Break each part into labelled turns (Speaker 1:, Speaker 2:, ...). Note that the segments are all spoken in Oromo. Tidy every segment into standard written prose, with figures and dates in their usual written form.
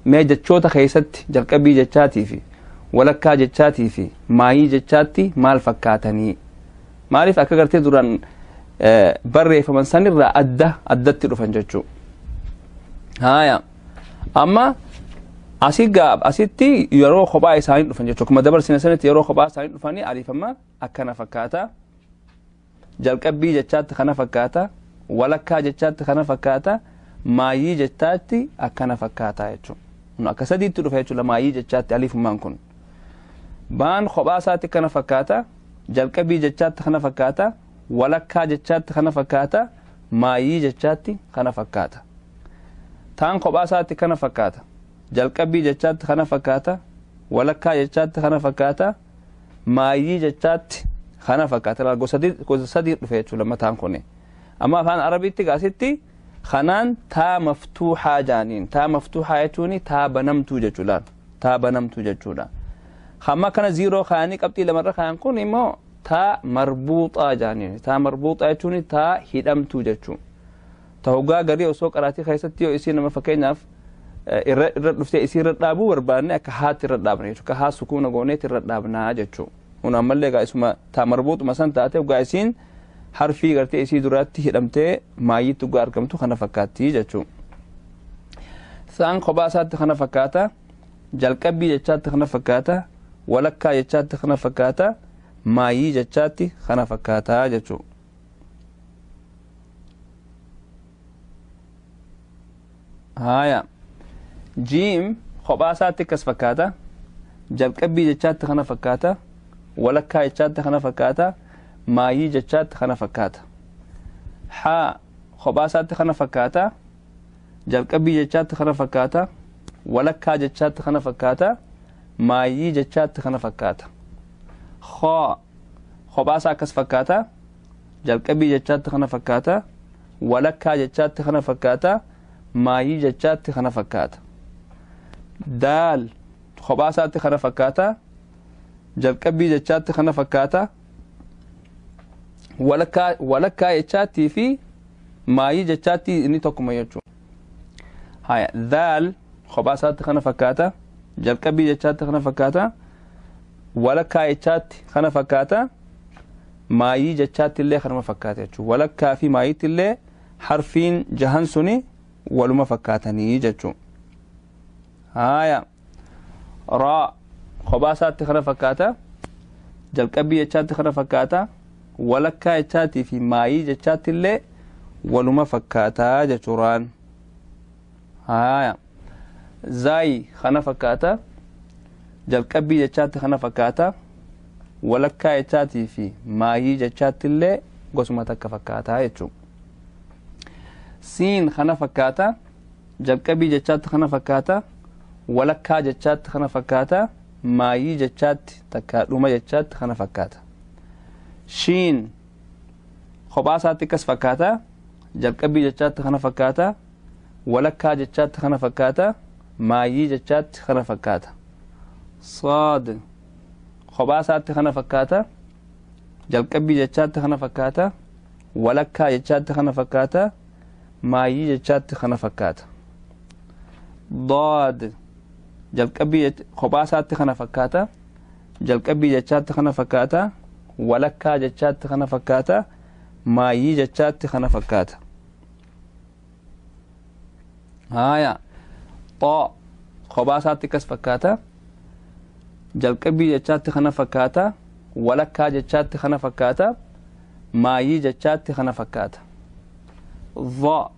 Speaker 1: Mee jechoota keessatti jalqabbii jechaatii fi walakkaa jechaatii fi maayii jechaatti maal fakkaatanii? Maaliif akka gartee duraan barreeffaman sanirraa adda addatti dhufan jechuu. Haaya, amma asitti yeroo kophaa isaanii dhufan jechuu, akkuma dabarsine sanitti yeroo kophaa isaanii dhufanii aliifama akkana fakkaata, jalqabbii jechaatti kana fakkaata, walakkaa jechaatti kana fakkaata, maayii jechaatti akkana fakkaata jechuudha. Akka sadiitti dhufa jechuudha maayii jechaatti aliifummaan kun. Baan kophaa isaatti kana fakkaata, jalqabbii jechaatti kana fakkaata, walakkaa jechaatti kana fakkaata, maayii jechaatti kana fakkaata. Taan kophaa isaatti kana fakkaata, jalqabbii jechaatti kana fakkaata, walakkaa jechaatti kana fakkaata, maayii jechaatti kana fakkaata. Gosa sadii dhufe jechuudha mataan kun. Amma afaan Arabiitti gaasitti kanaan taa maftuuxaa jaaniin. Taa maftuuxaa jechuun taa banamtuu jechuudha. Taa banamtuu jechuudha. Hamma kana 0 kaanii qabxii lamarra kaan kun immoo taa marbuuxaa jaaniin. Taa marbuuxaa jechuun taa hidhamtuu jechuudha. Ta hoggaa garii osoo qaraatii keessatti yoo isii nama fakkeenyaaf irra dhuftee isii irra dhaabuu barbaanne akka haatti irra dhaabna jechuudha. Akka haa sukuuna gooneetti irra dhaabnaa jechuudha. Kun ammallee egaa isuma taa marbuuxuma san taate hoggaa isiin harfii gartee isii duraatti hidhamtee maayiitti hoggaa argamtu kana fakkaatti jechuudha. Saan kophaa isaatti kana fakkaata, jalqabbii jechaatti kana fakkaata, walakkaa jechaatti kana fakkaata, maayii jechaatti kana fakkaata jechuudha. Haaya, jiim kophaa isaatti akkas fakkaata, jalqabbii jechaatti kana fakkaata, walakkaa jechaatti kana fakkaata, maayii jechaatti kana fakkaata. Haa kophaa isaatti kana fakkaata, jalqabbii jechaatti kana fakkaata, walakkaa jechaatti kana fakkaata, maayii jechaatti kana fakkaata. Khaa kophaa isaa akkas fakkaata, jalqabbii jechaatti kana fakkaata, walakkaa jechaatti kana fakkaata, maayii jechaatti kana fakkaata. Daal kophaa isaatti kana fakkaata, jalqabbii jechaatti kana fakkaata, walakkaa jechaattii fi maayii jechaatti inni tokkuma jechuudha. Haya, daal kophaa isaatti kana fakkaata, jalqabbii jechaatti kana fakkaata, walakkaa jechaatti kana fakkaata, maayii jechaatti illee kanuma fakkaata jechuudha. Walakkaa fi maayiitti illee harfiin jahan suni waluma fakkaatanii jechuudha. Haya, raa kophaa isaatti kana fakkaata, jalqabbii jechaatti kana fakkaata, walakkaa jechaatii fi maayii jechaatti illee waluma fakkaataa jechuuraan. Haya, zaayi kana fakkaata, jalqabbii jechaatti kana fakkaata, walakkaa jechaatii fi maayii jechaatti illee gosuma takka fakkaataa jechuudha. Siin kana fakkaata, jalqabbii jechaatti kana fakkaata, walakkaa jechaatti kana fakkaata, maayii jechaatti takka dhuma jechaatti kana fakkaata. Shiin kophaa isaatti akkas fakkaata, jalqabbii jechaatti kana fakkaata, walakkaa jechaatti kana fakkaata, maayii jechaatti kana fakkaata. Saad kophaa isaatti kana fakkaata, jalqabbii jechaatti kana fakkaata, walakkaa jechaatti kana fakkaata, maayii jechaatti kana fakkaata. Daad jalqabbii kophaa isaatti kana fakkaata, jalqabbii jechaatti kana fakkaata, walakkaa jechaatti kana fakkaata, maayii jechaatti kana fakkaata. Haya, xaa kophaa isaatti akkas fakkaata, jalqabbii jechaatti kana fakkaata, walakkaa jechaatti kana fakkaata, maayii jechaatti kana fakkaata. Dha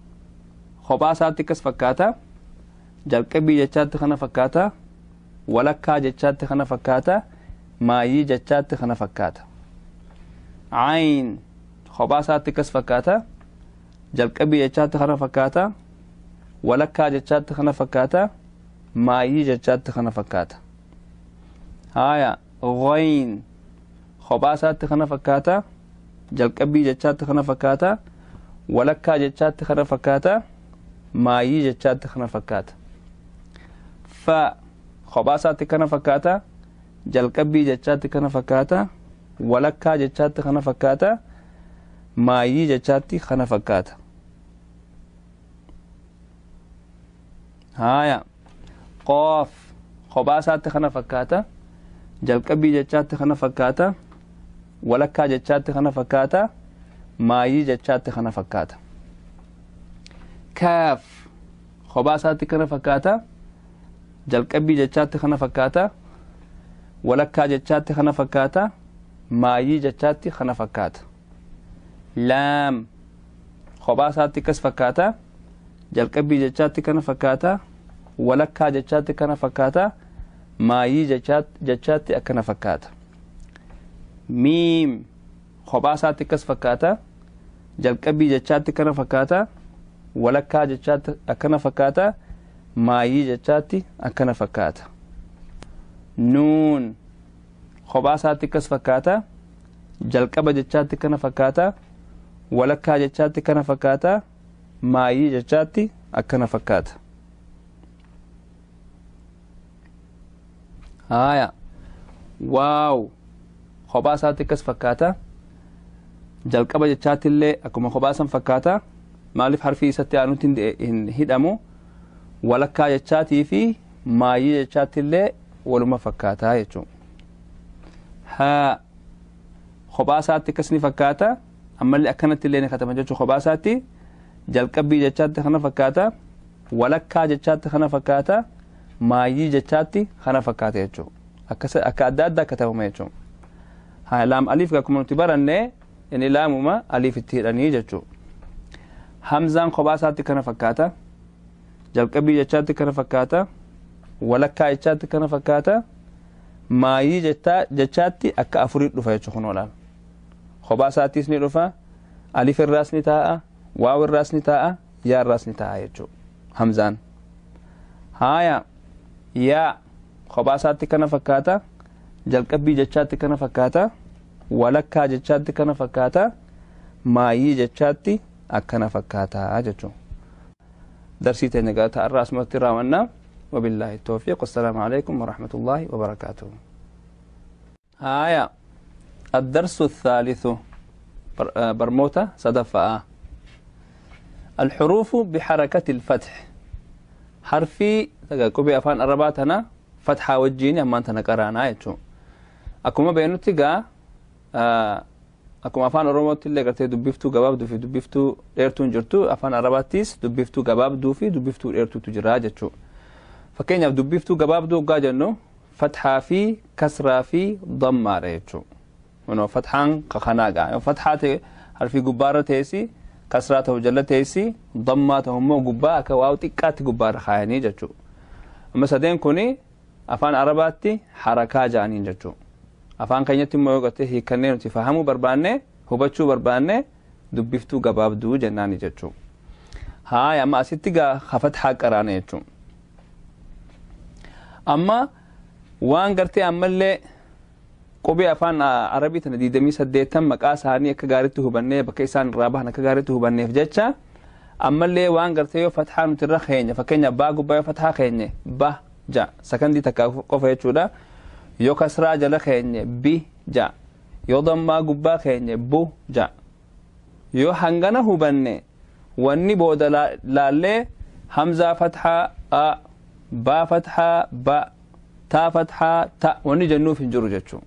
Speaker 1: kophaa isaatti akkas fakkaata, jalqabbii jechaatti kana fakkaata, walakkaa jechaatti kana fakkaata, maayii jechaatti kana fakkaata. Ayn kophaa isaatti akkas fakkaata, jalqabbii jechaatti kana fakkaata, walakkaa jechaatti kana fakkaata, maayii jechaatti kana fakkaata. Haya, ghayn kophaa isaatti kana fakkaata, jalqabbii jechaatti kana fakkaata, walakkaa jechaatti kana fakkaata, maayii jechaatti kana fakkaata. Fa kophaa isaatti kana fakkaata, jalqabbii jechaatti kana fakkaata, walakkaa jechaatti kana fakkaata, maayii jechaatti kana fakkaata. Haya, Qaaf kophaa isaatti kana fakkaata. Jalqabbii jechaatti kana fakkaata. Walakkaa jechaatti kana fakkaata. Maayii jechaatti kana fakkaata. Kaaf kophaa isaatti kana fakkaata. Jalqabbii jechaatti kana fakkaata. Walakkaa jechaatti kana fakkaata. Maayii jechaatti kana fakkaata. Laam kophaa isaatti akkas fakkaata. Jalqabbii jechaatti kana fakkaata. Walakkaa jechaatti kana fakkaata. Maayii jechaatti akkana fakkaata. Miim kophaa isaatti akkas fakkaata. Jalqabbii jechaatti kana fakkaata. Walakkaa jechaatti akkana fakkaata. Maayii jechaatti akkana fakkaata. Nuun kophaa isaatti akkas fakkaata. Jalqaba jechaatti kana fakkaata. Walakkaa jechaatti kana fakkaata. Maayii jechaatti akkana fakkaata. Haaya. Waaw kophaa isaatti akkas fakkaata. Jalqaba jechaatti illee akkuma kophaa san fakkaata. Maaliif harfii isatti aanutti hin hidhamu. Walakkaa jechaatii fi maayii jechaatti illee waluma fakkaataa jechuudha. Haa kophaa isaatti akkas ni fakkaata. Ammallee akkanatti illee ni katama jechuudha kophaa isaatti. Jalqabbii jechaatti kana fakkaata. Walakkaa jechaatti kana fakkaata. Maayii jechaatti kana fakkaata jechuudha. Akka adda addaa katabama jechuudha. Haa laam aliif akkuma nuti baranne inni laamuma aliif itti hidhanii jechuudha. Hamzaan kophaa isaatti kana fakkaata. Jalqabbii jechaatti kana fakkaata. Walakkaa jechaatti kana fakkaata. Maayii jechaatti akka afurii dhufa jechuudha kun olaana. Kophaa isaattis ni dhufa. Alif irraas ni taa'a. Waaw irraas ni taa'a. Yaa irraas ni taa'a jechuudha. Hamzaan. Haaya. Yaa kophaa isaatti kana fakkaata. Jalqabbii jechaatti kana fakkaata. Walakkaa jechaatti kana fakkaata. Maayii jechaatti akkana fakkaata jechuudha. Darsii teenya gaata irraa asumatti raawwanna. وبالله التوفيق والسلام عليكم ورحمة الله وبركاته. هايا الدرس الثالث برموتا صدفة. الحروف بحركة الفتح. حرفي كوبي أفان أربعتنا فتحة وجيني أما أنت نقرانا يتشو. أكما بينو تيجا أكما أفان أروموتي اللي قرتي دبيفتو جباب دوفي دبيفتو إيرتون جرتو أفان أربعتيس دبيفتو جباب دوفي دبيفتو إيرتو تجرا جتشو. Fakkeenyaaf dubbiftuu gabaabduu hoggaa jennu fatxaa fi kasraa fi dammaadha jechuudha. Kunoo fatxaan kanaa ga'a. Fatxaa ta'e harfii gubbaarra teessi, kasraa ta'u jala teessi, dammaa ta'u immoo gubbaa akka waaw xiqqaatti gubbaarra kaayanii jechuudha. Amma sadeen kuni afaan Arabaatti harakaa ja'aniin jechuudha. Afaan keenyatti immoo yoo gartee hiikkannee nuti fahamuu barbaanne, hubachuu barbaanne dubbiftuu gabaabduu jennaani jechuudha. Haaya amma asitti gaa fatxaa qaraana jechuudha. Amma waan gartee ammallee qubee afaan Arabii tana 28 maqaa isaanii akka gaariitti hubannee bakka isaan irraa bahan akka gaariitti hubanneef jecha ammallee waan gartee yoo fatxaa nuti irra keenya fakkeenya baa gubbaa yoo fatxaa keenye ba ja sakandii takka qofa jechuudha. Yoo kasraa jala keenye bi ja, yoo dammaa gubbaa keenye bu ja. Yoo hangana hubanne wanni booda laallee hamzaa fatxaa a, baa fatxaa ba, taa fatxaa ta wanni jennuuf hin jiru jechuudha.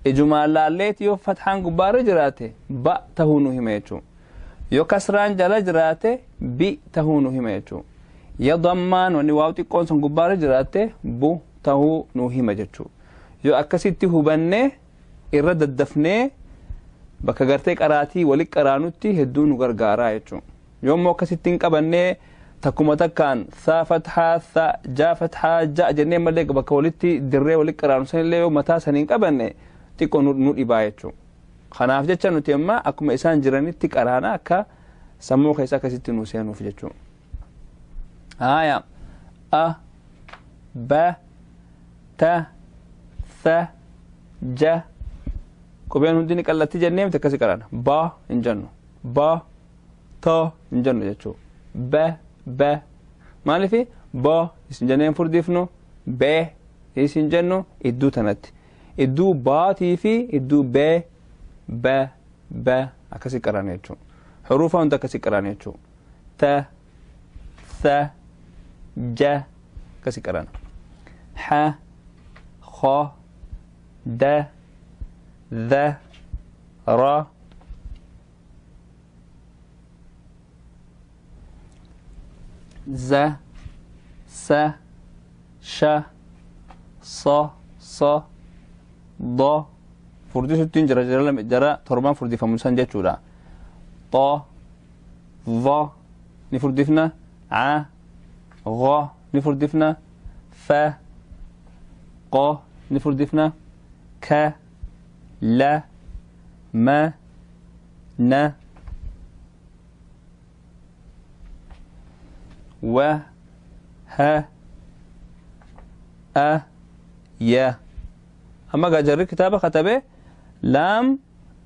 Speaker 1: Ijumaan laalleeti yoo fatxaan gubbaarra jiraate ba tahuu nu hima jechuudha. Yoo kasraan jala jiraate bi tahuu nu hima jechuudha. Yoo dammaan wanni waaw xiqqoon sun gubbaarra jiraate bu tahuu nu hima jechuudha. Yoo akkasitti hubannee irra daddafnee bakka gartee qaraatii walitti qaraanutti hedduu nu gargaaraa jechuudha. Yoo immoo akkasitti hin qabannee takkuma takkaan saa fatxaa sa jaa fatxaa ja jennee malee bakka walitti dirree walitti qaraanu sanillee yoo mataa sanii hin qabanne xiqqoo nu dhibaa jechuudha. Kanaaf jecha nuti amma akkuma isaan jiranitti qaraana akka sammuu keessa akkasitti nu seenuuf jechuudha. Haaya a ba ta tha ja qubeen hundi ni qallatti jennee miti akkasi qaraana. Ba hin jennu, ba ta hin jennu jechuudha. Ba ba maaliif ba isin jennee hin furdifnu, be isin jennu iddoo tanatti. Iddoo baatii fi iddoo be ba ba akkasi qaraana jechuudha. Huruufa hunda akkasi qaraana jechuudha. Ta tha ja akkasi qaraana. H, Kh, D, Th, R, Z, S, Sh, S, S, D. Furdisuttiin jira jara torban furdifamu san jechuudha. X, V ni furdifna, A, Gh ni furdifna, F, Q ni furdifna, K, L, M, N, W, H, A, Y. Amma gaa jarri kitaaba katabe laam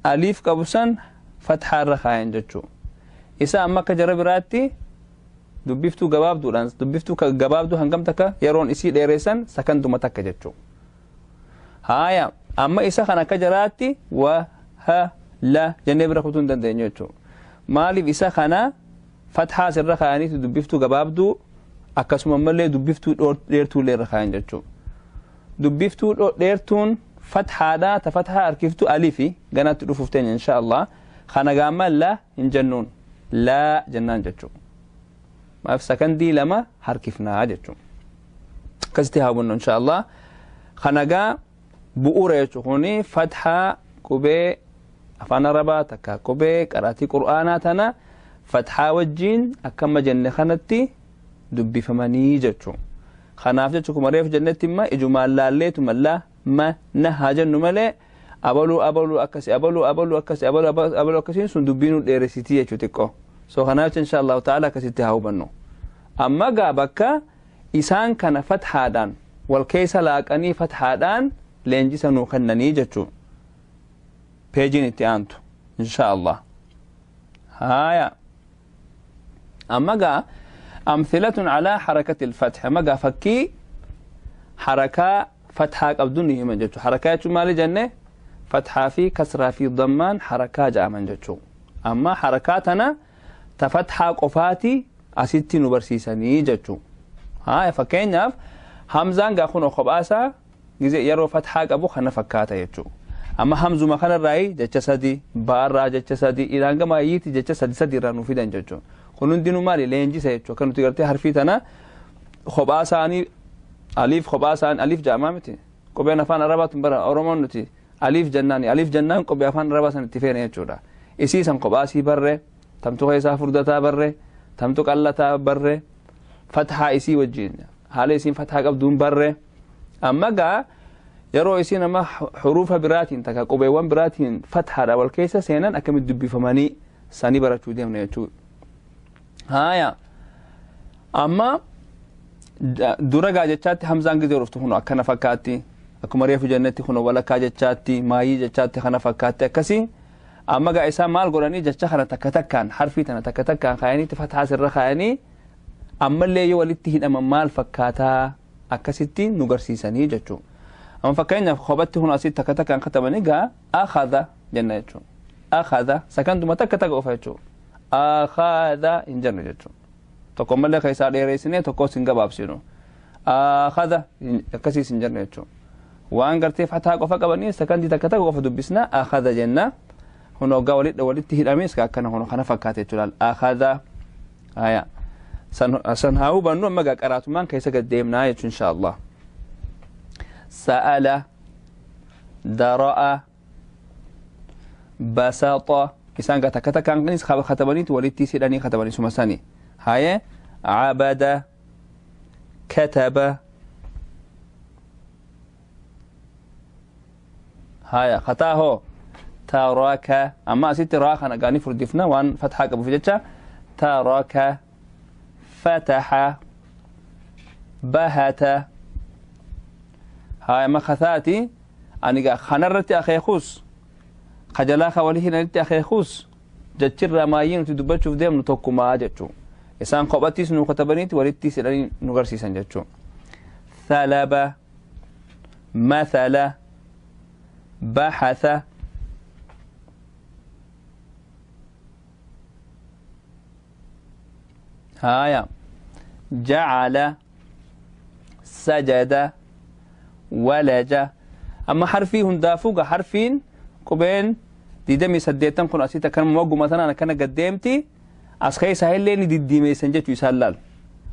Speaker 1: aliif qabu san fathaa irra kaayan jechuu. Isa amma akka jara biraatti dubbiftuu gabaabduudhaan dubbiftuu gabaabduu hangam takka yeroon isii dheeressan sakanduma takka jechuu. Haaya amma isa kan akka jaraatti wa ha la jennee bira kutuu hin dandeenyu jechuu. Maaliif isa kana fathaa sirra kaayaniitu dubbiftuu gabaabduu akkasuma ammallee dubbiftuu dheertuullee irra kaayan jechuu. Dubbiftuu dheertuun fathaadhaa ta fathaa harkiftuu alifi ganatti dhufuuf teenya insha Allah. Kana gaamma la hin jennuun laa jennaan jechuu. Maaf sakandii lama harkifnaa jechuu. Akkasitti haa hubannu insha Allah. Kana gaa bu'uura jechuu kuni fathaa qubee afaan arabaa takka qubee qaraatii qur'aanaa tana fathaa wajjiin akkama jenne kanatti dubbifamanii jechuu. Kanaaf jechuu kuma reefu jennetti imma ijumaan laalleetuma la ma na haa jennu malee abaluu abaluu akkasi abaluu abaluu akkasi abaluu abaluu akkasiin sun dubbiinuu dheeressitii jechuu xiqqoo. So kanaaf insha Allahu ta'ala akkasitti haa hubannu. Amma gaa bakka isaan kana fathaadhaan wal keessa laaqanii fathaadhaan leenjisa nuu kennanii jechuu. Peejiin itti aantu insha Allah. Haaya. Amma gaa أمثلة على حركة الفتح. ما قا فكي حركة فتحة قبدون هي من جتو. حركات مال جنة فتحة في كسرة في ضمان حركة جاء من جتو. أما حركاتنا تفتحة قفاتي أستي نبرسيسني جتو. هاي فكين همزان قا خنو خباسا يرو فتحة قبو خنا فكاتا جتو. أما همزو ما خنا الرأي جتسدي بارا جتسدي إذا ما يتي جتسدي سدي رانو في دن جتو. Kun hundinuu maali leenjisa jechuudha. Akka nuti gartee harfii tana kophaa isaanii aliif kophaa isaanii aliif jaamaa miti. Qubeen afaan arabaatu bara Oromoon nuti aliif jennaani. Aliif jennaan qubee afaan arabaa san itti feene jechuudha. Isii san kophaa isii barree, tamtu keessaa furdataa barree, tamtu qallataa barree, fathaa isii wajjin haala isiin fathaa qabduun barree. Amma gaa yeroo isiin amma huruufa biraatiin takka qubeewwan biraatiin fathaadha wal keessa seenan akkamitti dubbifamanii sanii barachuu deemna jechuudha. Haaya amma dura gaa jechaatti hamzaan gizee dhuftu kun akkana fakkaatti akkuma reefu jennetti kun walakkaa jechaatti maayii jechaatti kana fakkaatti akkasii amma gaa isaan maal godhanii jecha kana takka takkaan harfii tana takka takkaan kaayaniitti fathaa sirra kaayanii ammallee yoo walitti hidhaman maal fakkaataa akkasitti nu garsiisanii jechuudha. Amma fakkeenyaaf kophatti kun asitti takka takkaan katabanii gaa akhadha jenna jechuudha. Akhadha sakanduma takka takka qofa jechuudha. Akhadha hin jennu jechuudha. Tokko mallee keessaa dheeressinee tokkos hin gabaabsinu. Akhadha akkasiis hin jennu jechuudha. Waan gartee fataa qofa qabanii sakandii takka takka qofa dubbisna akhadha jenna. Kun hoggaa walitti hidhamees akkana kun kana fakkaate jechuudha. Akhadha haya san haa hubannu amma gaa qaraatumaan keessa gad deemnaa jechuudha insha Allah. Sa'ala, dara'a, basata. Isaan gaa takka takkaan kanis katabaniitu walitti hidhanii katabanii suma sani. Haye abada, kataba. Haya khataa hoo taraka. Amma asitti raa kana gaanii furdifna waan fathaa qabuuf jecha taraka, fataha, bahata. Haya ma khataati ani gaa kanarratti akeekus kajalaa ka walii hidhanitti akeekus jechirraa maayyii nuti dubbachuuf deemnu tokkumaa jechuu. Isaan kophattis nu katabaniitti walittis hidhanii nu garsiisan jechuu. Thalaba, mathala, bahatha. Haya jacala, sajada, ولج. أما حرفي هندافوق حرفين قبين ديدمي سديتن كن أسيتا كان موجو مثلا أنا كان قديمتي أسخي سهل لي ديدمي سنجت يسلل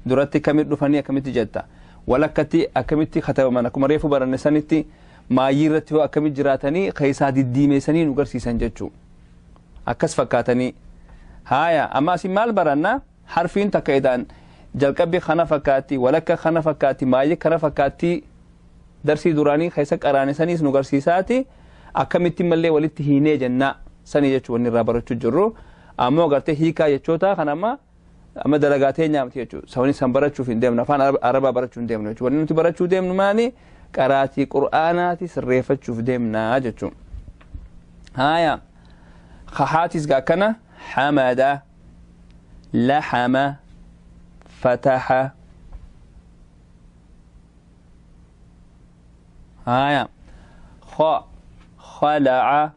Speaker 1: درتي كميت رفانية كميت جتا ولكتي أكملتي ختم أنا كم ريفو برنسانتي ما يرتي وأكمل جراتني خيسا ديدمي سنين وقرسي سنجتشو أكس فكاتني. هايا أما سمال برنا حرفين تكيدان جلقبي خنا فكاتي ولك خنا فكاتي ماي خنا فكاتي درسي دوراني خيسك أراني سنيس نقرسي ساتي أكملتي ملي ولدت هيني جنة سني جتشو ونرابرتشو جرو أما قرتي هيكا جتشوتا خنا ما أما دلقاتي نعمتي جتشو سواني سنبرتشو في ديمنا فان عربا برتشو ديمنا جتشو وننتي برتشو ديمنا ماني قراتي قرآناتي سريفتشو في ديمنا جتشو. هايا خحاتيس قاكنا حمد لحم فتح. هايا خ خلع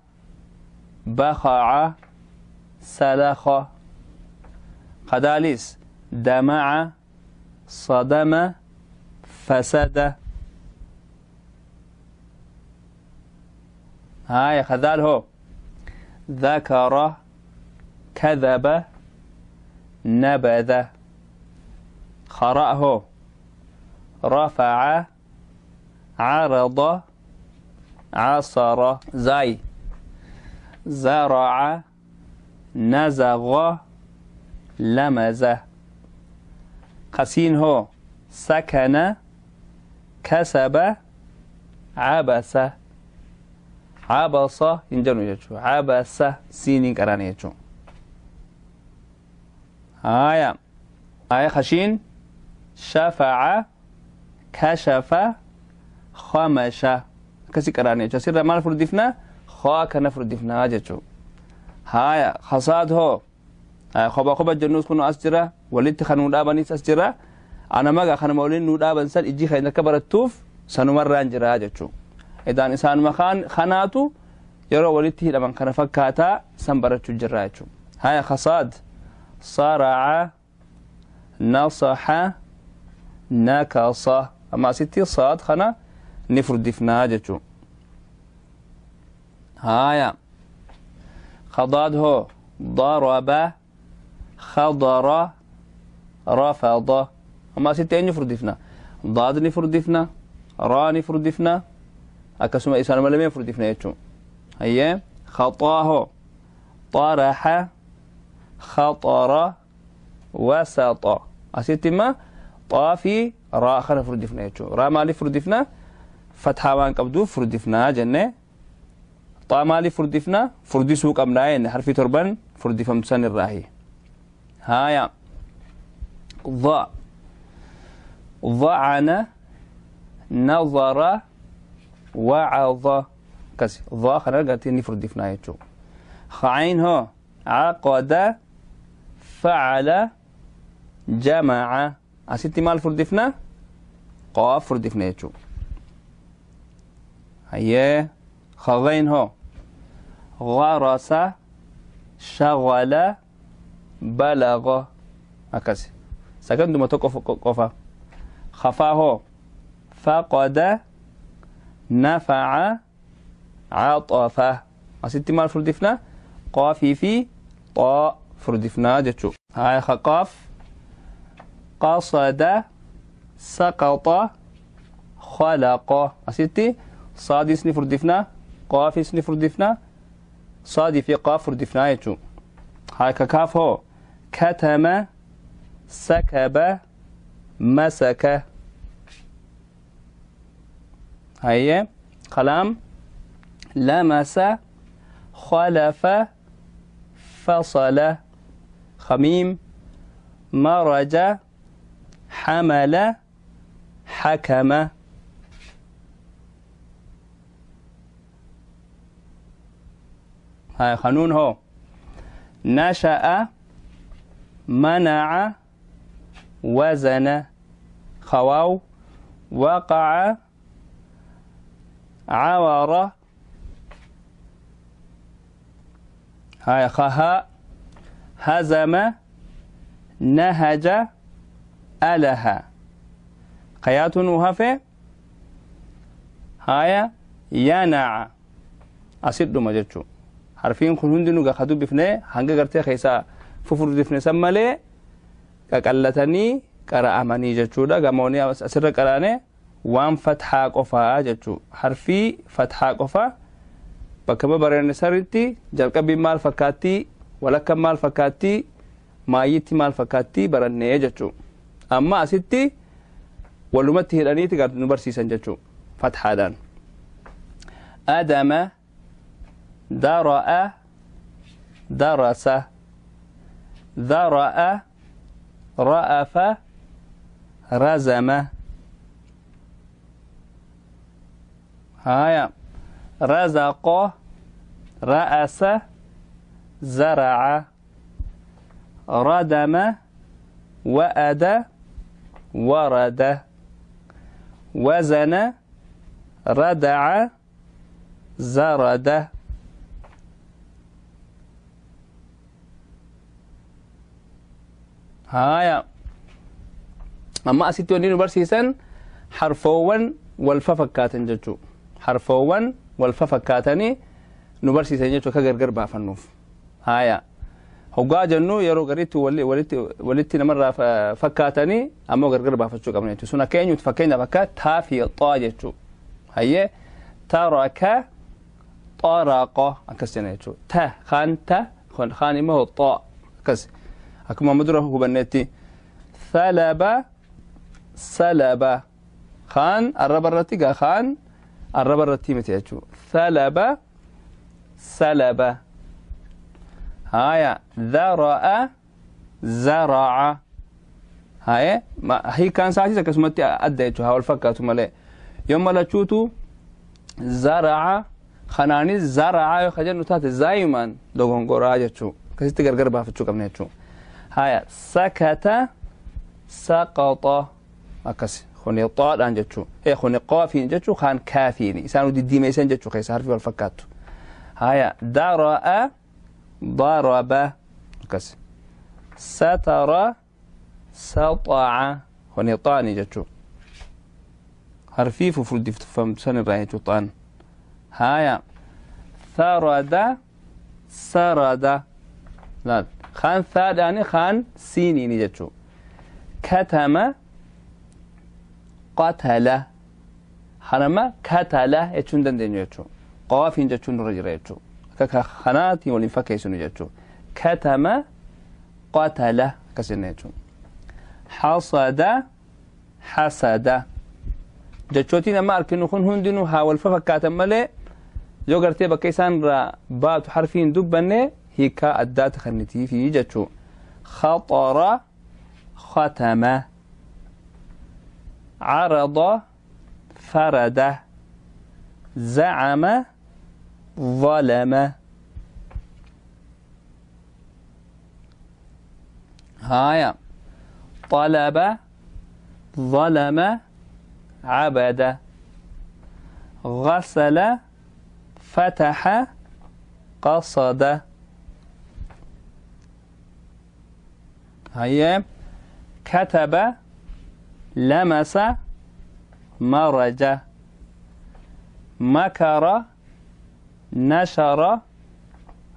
Speaker 1: بخع سلخ. قداليس دمع صدم فسد. هاي خذال هو ذكر كذب نبذ. خرأه رفع عرض عصر. زي زرع نزغ لمز. قسين هو سكن كسب عبس. عبس ينجنو يجو عبس سينين قراني يجو. هايا هاي خشين شفع كشف خمش كسي قراني يجو سير مال فردفنا خا كان فردفنا جچو. هايا خصاد هو خبا خبا جنوس كنو اسجرا ولدت خنو دابنيس اسجرا انا مغا خن مولين نو دابن سن اجي خين كبرتوف سنمران جرا جچو. إذا إنسان مخان خناتو يرى ولدته لمن كان فكاتا سنبرتشو جراجو. هاي خصاد صرع نصح نكص. أما ستي صاد خنا نفرد دفنا جچو. هايا خضاد هو ضرب خضر رفض. أما ستي نفرد دفنا ضاد نفرد دفنا را نفرد دفنا أكسم إنسان ما لم يفرد دفنا يجو. هيا خطاه طرح خطر وسط. أسيتما طافي را خنا فرد دفنا يجو. را مالي فرد دفنا فتحة وان قبدو فرد دفنا جنة. طا مالي فرد دفنا فرد سوق أمناين حرف تربان فرد فمسان الراهي. هايا ض ضعن نظر وعظ. كسي ضا خنا قالت نفرد دفنا يجو. خعين هو عقد فعل جمع. أسيتي مال فردفنا قاف فردفنا يجو. هيا خغين هو غرس شغل بلغ. أكسي سكندو ما تقف قفا. خفاه فقد نفع عطف. أسيتي مال فردفنا قافي في طاء فردفنا جتشو. هاي خقاف قصد سقط خلق. أسيتي صاد اسني فردفنا قاف اسني فردفنا صاد في قاف فردفنا جتشو. هاي كاف هو كتم سكب مسك. هيا قلم لمس خلف فصل. خميم مرج حمل حكم. هاي خنون هو نشأ منع وزن. خواو وقع عور. هاي خها هزم نهج ألها. قيات وهفه Haya yana'a asidduma jechuu. Harfiin kun hundinuu gaa dubbifne hanga gartee keessaa fufurdifne san malee qaqallatanii qara'amanii jechuudha. Gamoonni asirra qara'ane waan fathaa qofaa jechuu. Harfii fathaa qofaa bakka babareenye sirriitti jalqabbiin maal fakkaattii, walakkaan maal fakkaattii, maayyitti maal fakkaattii barannee jechuu. Amma asitti walumatti hidhaniiti nu barsiisan jechuu fathaadhaan. Adama, dara'a, darasa, dhara'a, ra'afa, razama. Haya razaqa, ra'asa, zara'a, radama, wa'ada, warada, wazana, rada'a, zarada. Haya amma asitti wanni nu barsiisan harfoowwan wal fafakkaatan jechuu. Harfoowwan wal fafakkaatanii nu barsiisan jechuu akka gargar baafannuuf. Haya hoggaa jennu yeroo gariitti walitti namarraa fakkaatanii ammoo gargar baafachuu qabna jechuu. Sun akka eenyuti fakkeenyaaf akka taa fi xaa jechuu. Hayyee taraka, xaraqa akkas jenna jechuu. Ta kaan ta kaan immoo xaa akkas. Akkuma amma dura hubannetti thalaba, salaba. Kaan arraba irratti gaa kaan arraba irratti miti jechuu. Thalaba, salaba. Haya dhara'a, zara'a. Haya hiikaan isaatis akkasumatti adda jechuu haa wal fakkaatu malee. Yooma lachuutu zara'a kanaanis zara'a yoo ka jennu taate zaayimaan dogongoraa jechuu. Akkasitti gargar baafachuu qabna jechuu. Haya sakata, saqata akkas kuni xaadhaan jechuu. Kuni qaafiin jechuu kaan kaafiini isaan diddiimeessan jechuu keessa harfi wal fakkaattu. Haya dara'a, daraba akkas. Satara, sata'a kuni xaani jechuu. Harfii fufurdifamtu san irraa jechuu xaan. Haya tharada, sarada. Laal kaan thaadhaani kaan siiniini jechuu. Katama, qatala. Kanama katala jechuun dandeenyu jechuu. Qaafiin jechuun nurra jira jechuu. Akka kanaatiin waliin fakkeessinu jechuu. Katama, qatala akkas jenna jechuu. Hasada, hasada. Jechootiin amma arginu kun hundinuu haa wal fakkaatan malee yoo gartee bakka isaan irraa baatu harfii hin dubbanne hiikaa addaata kannitiifi jechuu. Khaxara, khatama, carada, farada, zacama, ظلم. هايا طلب، ظلم، عبد، غسل، فتح، قصد. هيا كتب، لمس، مرج، مكر، نشر،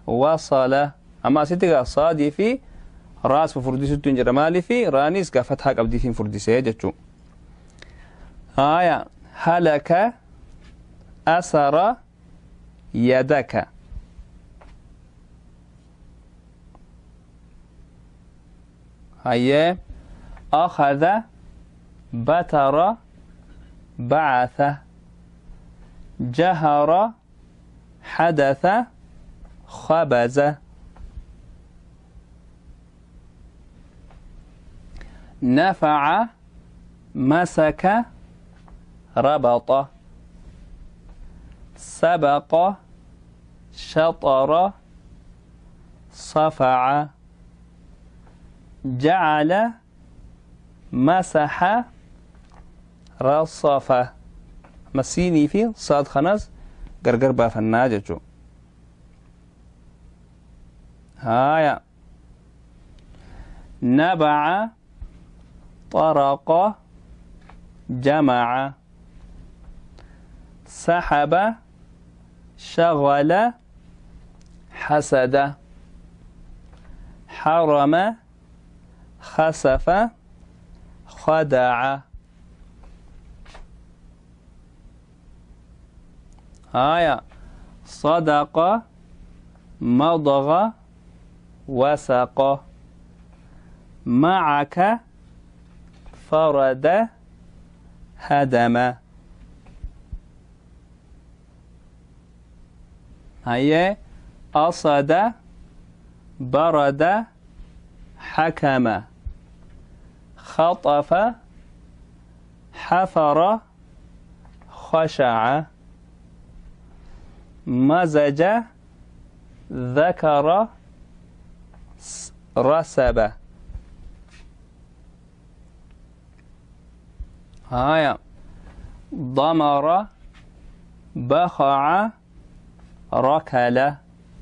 Speaker 1: وصل. أما ستة صادي في راس فرديس تنجر مالي في رانيس كفتحة قبدي في فرديس جتشو. هايا هلك، أسر، يدك. هيا أخذ، بتر، بعث، جهر، حدث، خبز. نفع، مسك، ربط، سبق، شطر، صفع، جعل، مسح، رصف. مسيني في صاد خناس غرغر بافنا جچو. هايا نبع، طرق، جمع، سحب، شغل، حسد، حرم، خسف، خدع. آية صدق، مضغ، وسق، معك، فرد، هدم. هيا أصد، برد، حكم، خطف، حفر، خشع، مزج، ذكر، رسب. هايا ضمر، بخع، ركل.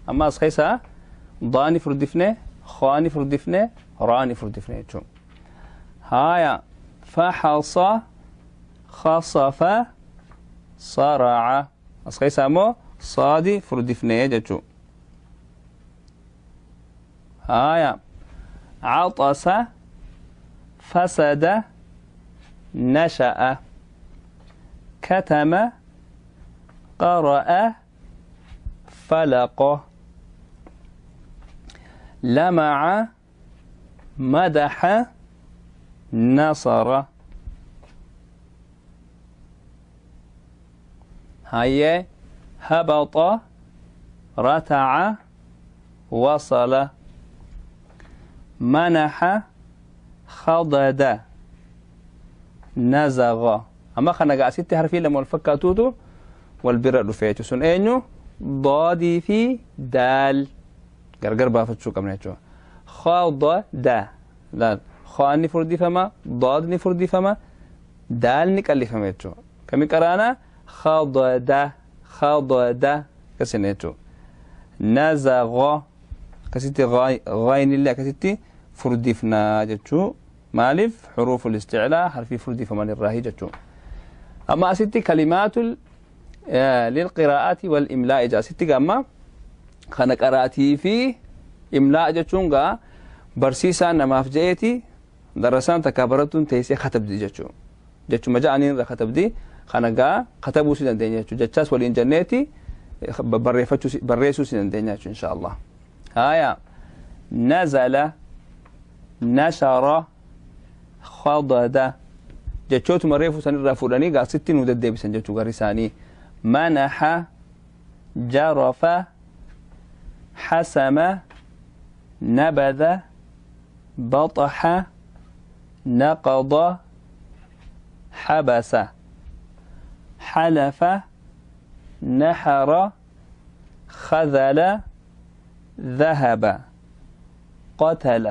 Speaker 1: أما أسخيسا ضاني فردفنه، خاني فردفنه، راني فردفنه. هايا فحص، خصف، صرع. أسخيسا مو صادي فردفنه جتشو. هايا عطس، فسد، نشأ، كتم، قرأ، فلق، لمع، مدح، نصر. هيا هبط، رتع، وصل، منح، خضد، نزغ. أما خنا قاعد حرفي لما الفكاتوتو والبر رفيتو سن أينو ضادي في دال غرغر بافتشو كم نيتشو خاض دا دال خاني فردي فما ضاد فردي فما دال نكالي فميتشو كم قرانا خاض دا خاض دا كسنيتشو نزغ كستي غاين الله كستي فردي فنا جتشو مالف حروف الاستعلاء حرفي فردي فمان الراهي جتشو. أما ستي كلمات للقراءة والإملاء جا ستي أما خنا قراتي في إملاء جتشونغا برسيسا نماف جئتي درسان تكابرتون تيسي خطب دي جتشو جتشو مجانين را خطب دي خنا خطبو سيدان دينيا جتشو جتشاس والإنجنيتي بريسو سيدان دينيا إن شاء الله. هايا نزل، نشر، خضد جتشوت مريفو سن رافوراني قا ستين ودد بسن جتشو غريساني منح، جرف، حسم، نبذ، بطح، نقض، حبس، حلف، نحر، خذل، ذهب، قتل.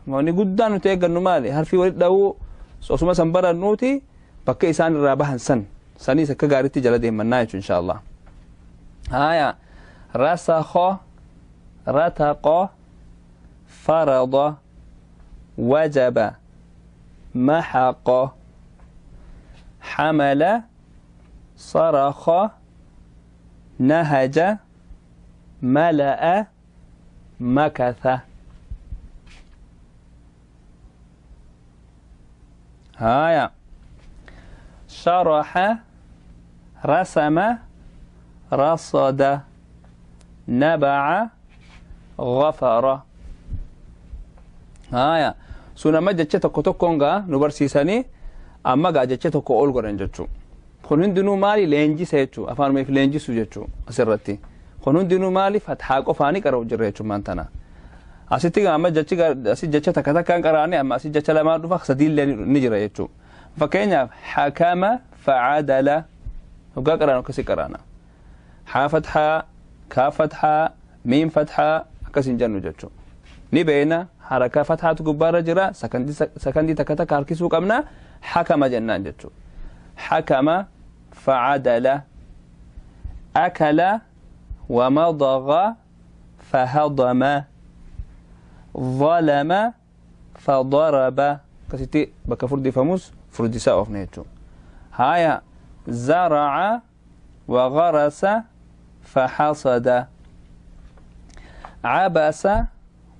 Speaker 1: ماني قدان تيجا مالي هل في ولد له سوسما سنبرا نوتي بكي إسان الرابحن سن سني سكا غارتي جلدي من نايش إن شاء الله. هايا رسخ، رتق، فرض، وجب، محق، حمل، صرخ، نهج، ملأ، مكث. هايا شرح، رسم، رصد، نبع، غفر. هايا سونا ما جتشي tokko tokkoon gaa nu barsiisanii amma gaa jechee tokko ol godhan jechuu. Kun hundinuu maali leenjisa jechuu afaanumeef leenjisu jechuu asirratti. Kun hundinuu maali fathaa qofaanii qara'u jirra jechuu maan tana. Asitti gaa amma jechi asi jecha takka takkaan qaraane amma asi jecha lamaan dhufa sadiillee ni jira jechuu. Fakkeenyaaf hakama facadala hoggaa qaraanu akkasii qaraana. Haa fathaa, kaa fathaa, miim fathaa akkas hin jennu jechuu. Ni beena haraka fathaatu gubbaarra jira sakandii takka takka harkisuu qabna hakama jennaan jechuu. Hakama facadala akala ومضغ فهضم ظلم فضرب كستي بك فردي فموس فردي ساوف نيتو. هايا زرع وغرس فحصد. عبس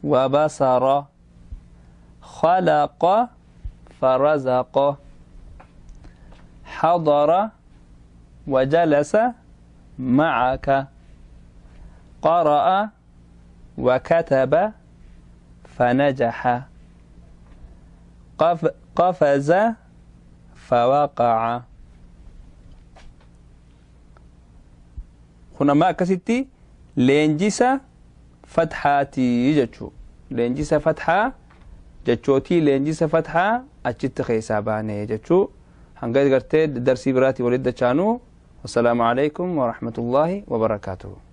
Speaker 1: وبصر. خلق فرزق. حضر وجلس معك. قرأ وكتب فنجح. قفز فوقع. Kun amma akkasitti leenjisa fathaatii jechuu, leenjisa fathaa jechootii, leenjisa fathaa achitti keessaa baane jechuu. Hanga gartee darsii biraatii walitti dachaanuu, wassalaamu alaikum warahmatullaahi wabarakaatuhu.